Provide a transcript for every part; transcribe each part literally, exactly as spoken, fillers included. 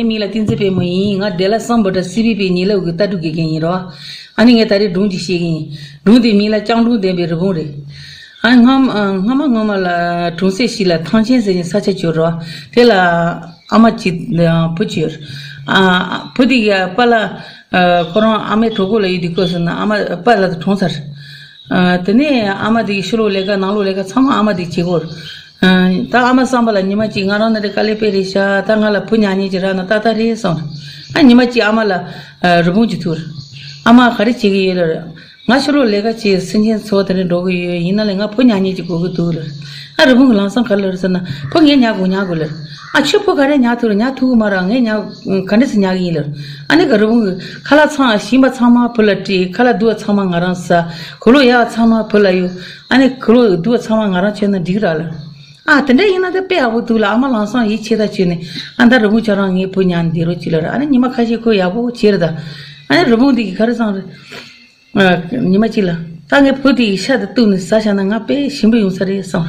ངའི་མིང་ལ་བསྟན་འཛིན་དཔལ་མོ་ཡིན། ང་བདེ་ལ་སམ་བྷོ་ཊ་སི་བི་པི་ཉི་ལབ་གི་ལྟ་གྲུབ་དགེ་རྒན་ཡིན་རོ། ཨ་ནི་ངས་ད་རེས་སྒྲུང་ཅིག་བཤད་གི་ཡིན། སྒྲུང་དེའི་མིང་ལ་སྤྱང་གྲུང་ལྡན་པའི་རི་བོང་རེད། ཨ་ནི་སྔ་མ་སྔ་མ་སྔ་མ་ལ་གྲོང་གསེབ་ཞིག་ལ་ཐང་ཆེན་ཟེར་ནས་ས་ཆ་ཅིག་ཡོད་རོ། དེ་ལ་ཨ་མ་གཅིག་བུ་གཅིག་ཡོད། ཨ་བུ་དེ་གི་པཱ་ལགས་ཁོ་རང་ཨ་མའི་གྲོད་ཁོག་ལ་ཡོད་དུས་སྐབས་སུ་ན་ཨ་མ་པཱ་ལགས་དེ་གྲོངས་ཚར། ཨ་དེ་ནས་ཨ་མ་དེ་གི་ཕྱི་ལོགས་ལས་ཀ་ནང་ལོགས་ལས་ཀ་ཚང་མ་ཨ་མ་དེ་གི་བྱེད་ཀྱི་ཡོད། ཨ་ད་ཨ་མ་བསམ་པ་ལ་ཉི་མ་གཅིག་ང་རང་ནི་དེ་དཀའ་ལས་དཔེ་རེད་ཤག་ད་ང་ལ་བུ་ཉག་ཉེས་ཅིག་རག་ན་ཏག་ཏག་རེད་བསམ། ཨ་ཉི་མ་གཅིག་ཨ་མ་ལ་ཨ་རི་བོང་ཅིག་ཐུག། ཨ་མ་ག་རེ་བྱེད་ཀྱི་ཡོད་ལབ། ང་ཕྱི་ལོགས་ལས་ཀ་བྱེད་སེམས་ཅན་འཚོ་བ་དེ་འདྲ་འགྲོ་གི་ཡོད། ཡིན་ན་ལས་ང་བུ་ཉག་ཉེས་ཅིག་དགོས་ཀྱི་འདུག་ལབ། ཨ་རི་བོང་གིས་ལམ་སང་ག་རེ་ལབ་རེད་ཟེར་ན། བུ་ངས་ཉར་དགོས་ཉར་དགོས་ལབ། ཨ་ཁྱོད་བུ་ག་རེ་ཉར་ཐུབ་རེད། ཉར་ཐུབ་ཀྱི་མ་རེད། ངས་ཉར་ག་འདྲ་སེ་ཉར་གི་ཡིན་ལབ། ཨ་ནི་ག་རི་བོང་གིས་ཁ་ལག་ཚང་ཞིམ་པ་ཚང་མ་བུ་ལ་སྤྲད། ཁ་ལག་སྡུག་པ་ཚང་མ་ང་རང་ཟ། གོས་ལོག་ཡག་པ་ཚང་མ་བུ་ལ་གཡོག། ཨ་ནི་གོས་ལོག་སྡུག་པ་ཚང་མ་ང་རང་གྱོན་ན་འགྲིག་ར་ལབ། ཨ་དེ་འདྲ་ཡིན་ན་དེ་དཔེ་ཡག་པོ་འདུག་ལབ། ཨ་མ་ལམ་སང་ཡིད་ཆེས་ཐག་ཆོད་ནས། ཨ་ད་རི་བོང་ཁྱོད་རང་ངའི་བུ་ཉར་ནས་བསྡད་རོགས་གྱིས་ལབ་ར། ཨ་ནི་ཉི་མ་ཁ་ཤས་ཁོས་ཡག་པོ་བྱས་རེད་ད། ཨ་ནི་རི་བོང་དེ་གིས་ག་རེ་བསམ་རེད། ཨ་ཉི་མ་གཅིག་ལ་ད་ངའི་བུ་དེ་ཡི་ཤ་དེ་གཏུབ་ནས་ཟ་བཞག་ན་ང་དཔེ་ཞིམ་པོ་ཡོང་ས་རེད་བསམ།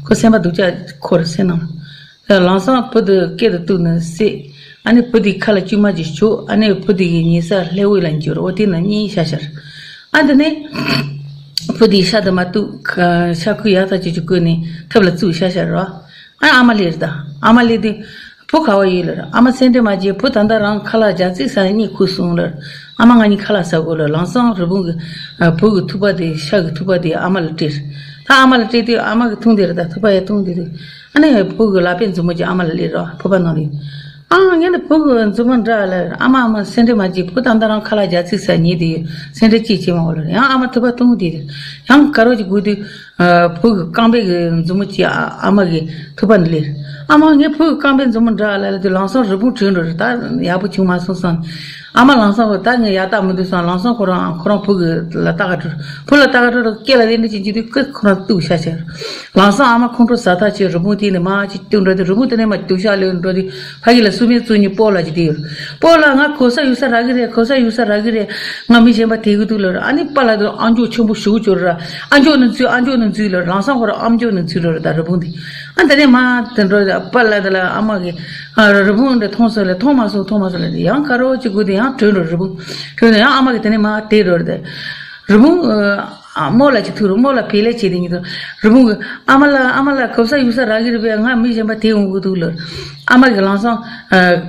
ཁོ་སེམས་པ་སྡུག་ཅག་ཁོ་ར་སེམས་ནང་། ལམ་སང་བུ་དེ་སྐེ་དེ་གཏུབ་ནས་བསད། ཨ་ནི་བུ་དེ་ཁ་ལ་དཀྱུས་མ་ཅིག་བྱུག། ཨ་ནི་བུ་དེ་གི་ཉལ་ས་ལྷས་འོད་ལ་འགྱུར། འོ་དེ་ན་གཉིད་ཤར་ཤར། ཨ་དེ་ནས་བུ་དེ་ཤ་དེ་མ་གཏུབ། ཤ་ཁུ་ཡག་ཐག་ཆོད་ཅིག་བསྐོལ་ནས་ཐབ་ལ་བཙུགས་ཤར་ཤར་རོ། ཨ་ཨ་མ་སླེབས་རེད་ད། ཨ་མ་སླེབས་དུས། བུ་ག་བ་ཡོད་ལབ། ཨ་མ་སེམས་ཁྲལ་མ་བྱེད། བུ་ད་ལྟ་རང་ཁ་ལག་རྒྱག་རྩིས་ཟ་ནས་གཉིད་ཁུག་སོང་ལབ། ཨ་མ་ང་གཉིས་ཁ་ལག་ཟ་དགོས་ལབ། ལམ་སང་རི་བོང་གིས་ཨ་བུ་གི་ཐུག་པ་དེ་ཤ་གི་ཐུག་པ་དེ་ཨ་མ་ལ་སྤྲད། ད་ཨ་མ་ལ་སྤྲད་དུས་ཨ་མ་གིས་འཐུང་བསྡད་རེད་ད། ཐུག་པ་ཡང་འཐུང་བསྡད་དུས། ཨ་ནི་བུ་གི་ལག་པའི་མཛུབ་མོ་ཅིག་ཨ་མ་ལ་སླེབས་རོ། ཕོར་པ་ནང་ལ་ཡོད། ཨ་ངས་ནི་བུ་གི་མཛུབ་མོ་འདྲ་ལབ། ཨ་མ་ཨ་མ་སེམས་ཁྲལ་མ་བྱེད། བུ་ད་ལྟ་རང་ཁ་ལག་རྒྱག་རྩིས་ཟ་ཉལ་བསྡད་ཡོད། སེམས་ཁྲལ་ཅིག་བྱེད་མ་དགོས་ལབ། ཡང་ཨ་མ་ཐུག་པ་འཐུང་བསྡད་དུས། ཡང་དགའ་རོགས་ཀྱིས་སྒུག་དུས། ཨ་བུ་གི་རྐང་པའི་གི་མཛུབ་མོ་གཅིག་ཨ་ཨ་མ་གི་ཐུག་པ་ནང་སླེབས། ཨ་མ་ངའི་བུ་གི་རྐང་པའི་མཛུབ་མོ་འདྲ་ལབ་ལབ་དུས་ལམ་སང་རི་བོང་བྲོས་འགྲོ་རེད། ད་ཡག་པོ་བྱུང་མ་སོང་བསམ། ཨ་མ་ལམ་སང་ད་ངས་ཡག་རྟགས་མི་འདུག་བསམ། ལམ་སང་ཁོ་རང་ཁོ་རང་བུ་གི་ལ་ལྟ་ག་འགྲོ། བུ་ལ་ལྟ་ག་འགྲོ་ར་སྐེ་ལ་དེ་འདྲ་ཅིག་འཇུས་དུས་སྐེ་ཁོ་རང་གཏུབ་ཤག་ཤག། ལམ་སང་ཨ་མ་ཁོང་ཁྲོ་ཟ་ཐག་ཆོད། རི་བོང་དེ་ནས་མར་ཅིག་བཏུང་འགྲོ་དུས་རི་བོང་དེ་ནས་མར་རྒྱུག་ཤར་ལོག་འགྲོ་དུས་ཕ་གི་ལ་སུ་མིན་སུ་ཡིན་སྤོ་ལགས་ཅིག་དེ་ཡོད། སྤོ་ལགས་ང་གོ་ས་ཡོད་ས་རག་གི་རེད། གོ་ས་ཡོད་ས་རག་གི་རེད། ང་མི་གཞན་པ་དེད་གི་འདུག་ལབ་ར། ཨ་ནི་པཱ་ལགས་དེ་ཨམ་ཅོག་ཆེན་པོ་ཞེ་པོ་ཅིག་ཡོད་ར། ཨམ་ཅོག་ནང་འཛུལ། ཨམ་ཅོག་ནང་འཛུལ་ལབ་ར། ལམ་སང་ཁོ་རང་ཨམ་ཅོག་ནང་འཛུལ་འགྲོ་རེད་ད་རི་བོང་དེ། ཨ་དེ་ནས་མར་དེ་འགྲོ་དུས་པཱ་ལགས་དེ་ལ་ཨ་མ་གིས་ཨ་རི་བོང་འདི་མཐོང་སོང་ལབ། མཐོང་མ་སོང་མཐོང་མ་སོང་ལབ། ཡང་དགའ་རོགས་ཀྱིས་སྒུག་དུས་ཡང་བྲོས་འགྲོ་རི་བོང་། བྲོས་ནས་ཡང་ཨ་མ་གིས་དེ་ནས་མར་དེད་འགྲོ་རེད་ད། རི་བོང་། ཨ་རྨོ་ལགས་ཅིག་ཐུག་རེད། རྨོ་ལགས་བལ་ལས་བྱེད་དེ་ཉིད་དུ། རི་བོང་གིས་ཨ་མ་ལགས་ཨ་མ་ལགས་གོ་ས་ཡོད་ས་རག་གི་རེད་པས། ང་མི་གཞན་པ་དེད་འོང་གི་འདུག་ལབ། ཨ་མ་གིས་ལམ་སང་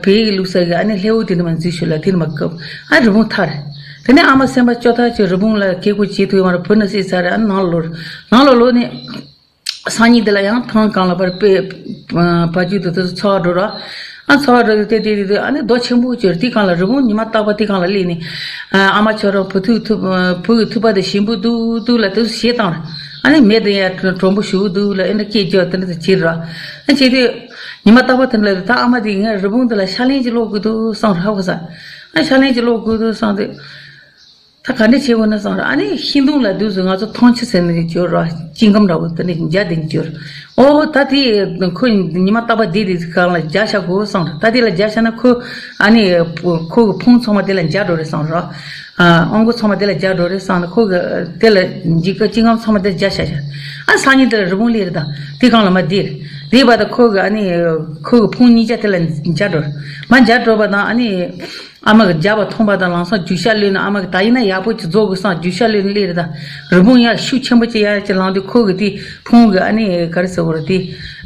བལ་གྱི་བླུགས་ས་གི་ཨ་ནི་ལྷས་འོད་དེ་ནས་མར་འཛུལ་ཤོག་ལབ། དེ་ནས་མར་བཀབ། ཨ་རི་བོང་ཐར། དེ་ནས་ཨ་མ་སེམས་པ་སྐྱོ་ཐག་ཆོད། རི་བོང་ལ་གད་ཁུག་བྱེད་ཐུབ་ཡོད་མ་རེད། བུ་ནི་བསད་ཚར་རེད། ཨ་ནང་ལོགས། ནང་ལོགས་ལོག་ནས། སང་ཉིན་དེ་ལ་ཡང་ཐང་སྒང་ལ་ཕར་དཔེ་བ་རྒྱུད་དུ་དེ་ཚོ་འཚོ་བ་འགྲོ་ར། ཨ་འཚོ་བ་འགྲོ་དུས་དེ་དེ་དེ་དེ་ཨ་ནི་རྡོ་ཆེན་པོ་ཅིག་ཡོད་རེད། དེ་སྒང་ལ་རི་བོང་ཉི་མ་རྟག་པར་དེ་སྒང་ལ་སླེབས་ནས། ཨ་ཨ་མ་ཁྱོད་རང་བུ་ཐུག་ཐུག་བུ་གི་ཐུག་པ་དེ་ཞིམ་པོ་འདུག་འདུག་ལབ་དེ་ཚོ་བཞེས་བཏང་ར། ཨ་ནི་མེ་དེ་ཡང་དྲོན་པོ་ཞེ་པོ་འདུག་ལབ་ཨེ་འདྲ་སྐད་རྒྱག་དེ་འདྲ་དེ་བྱེད་ར། ཨ་བྱེད་དུས་ཉི་མ་རྟག་པར་དེ་འདྲ་ལབ་དུས་ད་ཨ་མ་དེ་ངས་རི་བོང་དེ་ལ་ཕྱག་ལེན་ཅིག་སློག་དགོས་འདུག་བསམ་ར། ཧ་གོ་ས། ཨ་ཕྱག་ལེན་ཅིག་སློག་དགོས་འདུག་བསམ་དུས། ད་ག་འདྲ་བྱེད་དགོས་ན་བསམ་ར། ཨ་ནི་ཤིང་སྡོང་ལ་དུས་སུ་ང་ཚོ་ཐང་ཆུ་ཟེར་ནས་འབྱོར་ར། སྐྱིན་སྒམ་འདྲ་བོ་དེ་ནས་རྒྱ་དེ་འབྱོར། ཨོ་ད་དེ་ཁོ་ཉི་མ་རྟག་པར་བསྡད་དེ་སྒང་ལ་རྒྱ་བཞག་དགོས་བསམ་ར། ད་དེ་ལ་རྒྱ་བཞག་ན་ཁོ་ཨ་ནི་ཁོ་གི་ཕུང་ཚང་མ་དེ་ལ་འཇགས་འགྲོ་རེད་བསམ་ར། ཨ་ཨོང་ཀོ་ཚང་མ་དེ་ལ་འཇགས་འགྲོ་རེད་བསམ་ནས་ཁོ་གི་དེ་ལ་འཇིགས་སྐད་སྐྱིན་སྒམ་ཚང་མ་དེ་རྒྱ་བཞག་བཞག། ཨ་སང་ཉིན་དེ་ལ་རི་བོང་སླེབས་རེད་ད། དེ་སྒང་ལ་མར་བསྡད། བསྡད་པ་དང་ཁོ་གི་ཨ་ནི་ཁོ་གི་ཕུང་གཉིས་ཆ་དེ་ལ་འཇགས་འགྲོ། མར་འཇགས་འགྲོ་བ་དང་ཨ་ནི། ཨ་མ་གིས་རྒྱབ་པ་མཐོང་པ་དང་ལམ་སང་རྒྱུག་ཤར་གློད་ནས། ཨ་མ་གིས་ད་ཡིན་ན་ཡག་པོ་ཅིག་རྫོགས་དགོས་བསམ་རྒྱུག་ཤར་གློད་ནས་སླེབས་རེད་ད། རི་བོང་ཡར་ཤུགས་ཆེན་པོ་ཅིག་ཡར་ཅིག་ལངས་དུས་ཁོ་གི་དེ་ཕུང་གི་ཨ་ནི་ག་རེ་ཟེར་དགོས་རེད་དེ།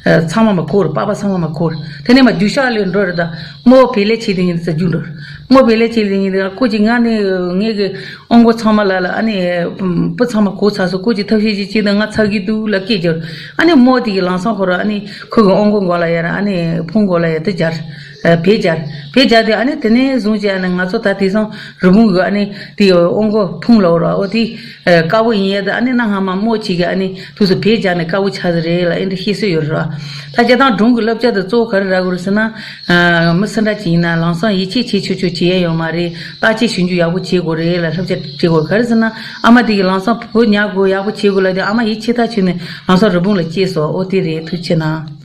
ཚང་མ་མར་གོག་རེད། པགས་པ་ཚང་མ་མར་གོག་རེད། དེ་ནས་མར་རྒྱུག་ཤར་གློད་འགྲོ་རེད་ད། རྨོ་བལ་ལས་བྱེད་དེ་ཉིད་དུ་རྒྱུག་འགྲོ་རེད། རྨོ་བལ་ལས་བྱེད་དེ་ཉིད་དུ་ཁོ་གཅིག་ང་ནི་ངའི་གི་ཨོང་ཀོ་ཚང་མ་ལ་ལ་ཨ་ནི་སྤུ་ཚང་མ་གོག་ཚར་སོང་། ཁོ་གཅིག་ཐབས་ཤེས་ཅིག་བྱེད་དང་ང་ཚ་གི་འདུག་ལབ་སྐད་རྒྱབ། ཨ་ནི་རྨོ་དེ་གི་ལམ་སང་ཁོ་ར་ཨ་ནི་ཁོ་གི་ཨོང་ཀོ་མགོ་ལ་ཡར་ཨ་ནི་ཕུང་མགོ་ལ་ཡར་དེ་སྦྱར། བལ་སྦྱར། བལ་སྦྱར་དུས་ཨ་ནི་དེ་ནས་བཟུང་བྱས་ཨ་ནི་ང་ཚོ་ད་དེང་སང་རི་བོང་གི་ཨ་ནི་དེ་ཨོང་ཀོ་ཕུང་ལབ་ར། ཨོ་དེ་དཀར་པོ་ཡིན་ཡ་དེ་ཨ་ནི་གནའ་སྔ་མ་རྨོ་ཅིག་གི་ཨ་ནི་དུས་སུ་བལ་སྦྱར་ནས་དཀར་པོ་ཆགས་ཟེར་རེད་ལབ་ཨེ་འདྲ་བཤད་སྲོལ་ཡོད་རེད་བ། ད་སྤྱིར་བཏང་སྒྲུང་གི་བསླབ་བྱ་དེ་གཙོ་བོ་ག་རེ་རག་དགོས་རེད་ཟེར་ན། མི་སུ་འདྲ་ཅིག་ཡིན་ན་ལམ་སང་ཡིད་ཆེས་བྱེད་ཆོག་ཆོག་བྱེད་ཡ་ཡོད་མ་རེད། བརྟག་དཔྱད་ཞིབ་འཇུག་ཡག་པོ་བྱེད་དགོས་རེད་ལབ་བསླབ་བྱ་སྤྲད་དགོས། ག་རེ་ཟེར་ན་ཨ་མ་དེ་གིས་ལམ་སང་བུ་ཉར་དགོས་ཡག་པོ་བྱེད་དགོས་ལབ་དུས་ཨ་མ་ཡིད་ཆེས་ཐག་ཆོད་ནས་ལམ་སང་རི་བོང་ལ་སྐྱེས་སོང་། ཨོ་དེ་རེད། ཐུགས་རྗེ་གནང་།